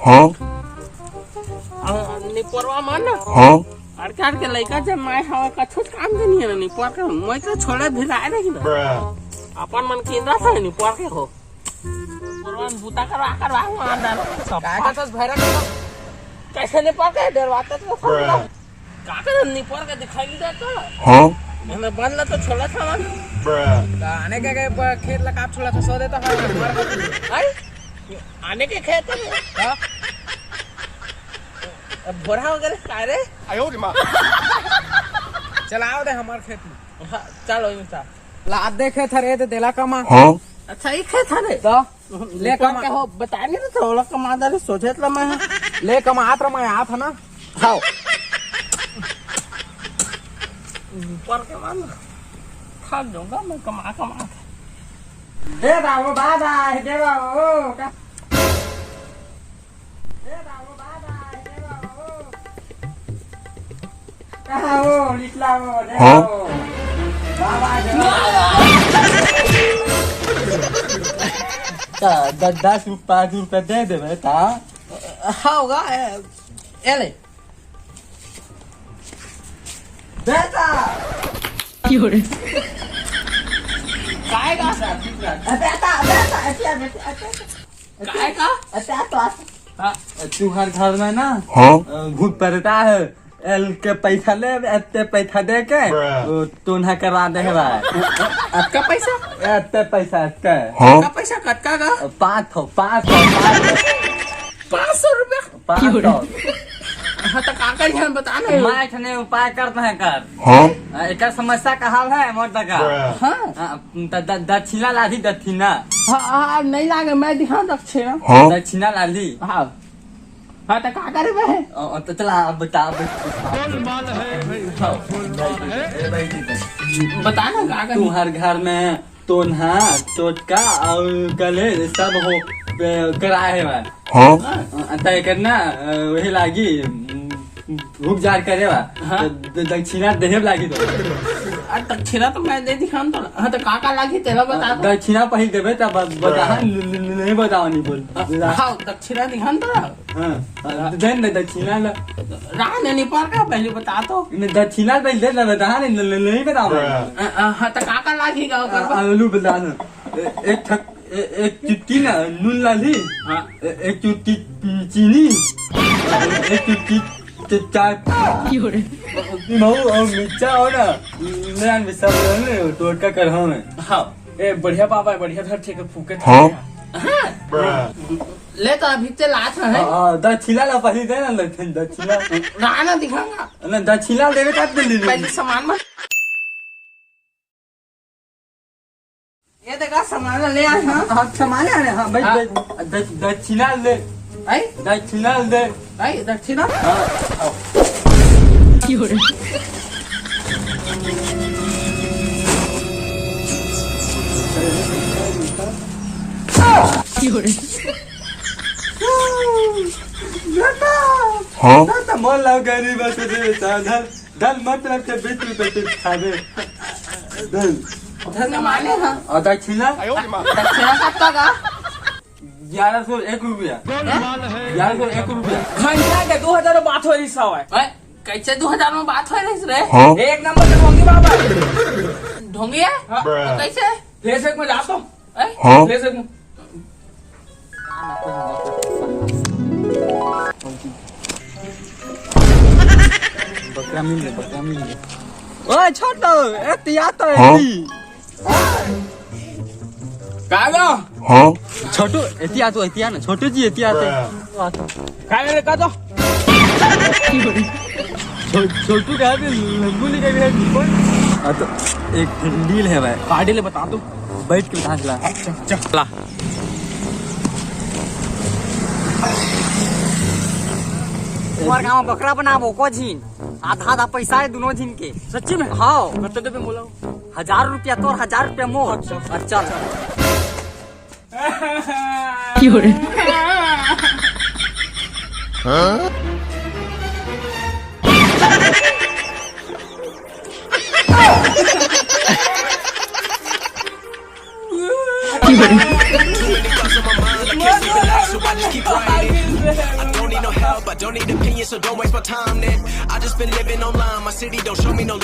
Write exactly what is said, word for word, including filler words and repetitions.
हाँ? अ, निपोरवा मन ना। हाँ? अड़के अड़के लइका जब माय हवा कछु काम के नहीं है ना, निपोर के मैं तो छोड़े भिराए रही ना। अपन मन किंदा था निपोर के हो। निपोरवा मन बूता करवा करवा मार डालो सब। का का तो भैरा का कैसे निपोर के डरवाते तो सब। का कर निपोर के दिखाई नहीं देता। हाँ? मैंने बन ला तो छोड़ा था ना। आने के गए प-, खेत लगा छोड़ा था, सो देता है, मार का। आई? आने के खेत में। हाँ? अब भोरा वगैरह का रे? चलाओ दे हमार खेत में। हाँ, चलो यूं सा। लाद दे खेत हरे तो देला कमा। हाँ? अच्छा, ये खेत हरे? तो ले कमा। क्या हो, बताने तो थोड़ा कमा दे रे, सोचे तो मैं। ले कमा, आत रमा, आत है ना। खाओ। ऊपर के मान, थक जाऊंगा मैं कमा कमा के। दे बाबू, बाबा, दे बाबू, का? ए बाबू, बाबा, ए बाबू। कहाँ हो, निकला हो, ले हाँ? आओ। बाबा, दे बाबू। ता, द-, दस रुपये, पाँच रुपये दे दे बेटा। हाँ, होगा, ए, ए ले। बेटा। काय का? बेटा, बेटा, बेटा, बेटा, बेटा। काय का? अच्छा, तो आ। हाँ। तुहर घर में ना, हाँ? अ, भूत परेता है। एल के पैसा ले, एते पैसा दे के, वो टोना करवा दे है भाई। अतका पैसा? एते पैसा, एते। हाँ? अतका पैसा, कतका का? पाँच सौ, पाँच सौ, पाँच सौ। पाँच सौ रुपया? पाँच सौ। हाँ, तो का करी हम बता ना। मैं इतने उपाय करते हैं कर। हाँ? आ, एकर समस्या का हल है मोर दगा। हाँ। आ, द-, द-, दक्षिणा लाधी दक्षिणा। हाँ, हाँ, नहीं लागे, मैं दिखा दक्षिणा। हाँ? दक्षिणा लाधी। हाँ। हाँ, तो का करे बे? अ, तो चला, अब बता, अब बता। बता ना, का करे? तुम्हार घर में टोनहा, टोटका और गले सब हो, ए, कराए हे बा। हाँ। हाँ, त एकर ना, अ, वही लागी, उम, उपजार करे बा। हाँ। त द-, दक्षिणा देहे लागी तो। आ, दक्षिणा तो मैं दे दिखान तो। हाँ, तो का का लागी तेला बता तो। दक्षिणा पहिल देबे त ब-, बता, न-, न-, न-, नहीं बताओ, नहीं बोल। हाँ, दक्षिणा दिखान तो। हाँ, हाँ, दे न दक्षिणा ला। राह ने निपार का पहले बता तो। न दक्षिणा पहले दे ना, बता नहीं, न-, न-, नहीं बताओ। अ, अ, हाँ, तो का का लागी गाँव का? अ, आलू बता ना। ए-, एक ठक-, ए-, एक चुटकी ना नून लाली। हाँ। ए-, एक चुटकी चीनी। एक चुटकी च-, चाय। मऊ और मिर्चा हो ना, ले आन सब ले आन, टोटका करहा में। हाँ। ए, बढ़िया बाबा है, बढ़िया धर ठेके फूके हाँ। हाँ। ले तो अभी ते लात है। हाँ, हाँ, दक्षिणा ला पहले दे ना, लखन दक्षिणा। ना, ना दिखाऊंगा। ना, दक्षिणा देवे का दे ले। पहले सामान मत। ये देखा, सामान ले आए हैं। हाँ, सामान ले आए हैं, हाँ, भाई, हाँ। भाई, द-, दक्षिणा ले। आई? दक्षिणा दे। आई, दक्षिणा? हाँ। हाँ? ना तो मोर ला गरीब से दे, साधन। दल मतलब के बीस रुपए के खाबे। दल। उधर के माने हाँ। और दक्षिणा? दक्षिणा कब तक आ? ग्यारह सौ एक रुपया। ग्यारह सौ एक रुपया। घंटा के दो हजार में बात हो रही सौ है। हैं? कैसे दो हजार में बात हो रही रे? हाँ? एक नंबर के ढोंगी बाबा है। ढोंगी है? हाँ। तो कैसे? Facebook में जा तो। हैं? हाँ? Facebook में। बकरा मिल गया, बकरा मिल गया। ओए छोटू, ए तिया तो हाँ? एती। का गो? हाँ? छोटू, एती आ तो, एती आ ना, छोटू जी, एती आ तो। का रे, का तो? छो-, छोटू कहाँ पे लंबू निकल गया? हाँ, तो एक डील है भाई। का डील है, बता तो। बैठ के बता चला। अच्छा, चला। तुम्हार गाँव बकरा बनाबो को झिन, आधा आधा पैसा है दोनों झिन के। सच्ची में? हाँ। कत्ते देबे मोला? हजार रुपया तोर, हजार रुपया मोर। अच्छा। अच्छा, चल। I don't need no help, I don't need opinions, so don't waste my time then. I just been living online, my city don't show me no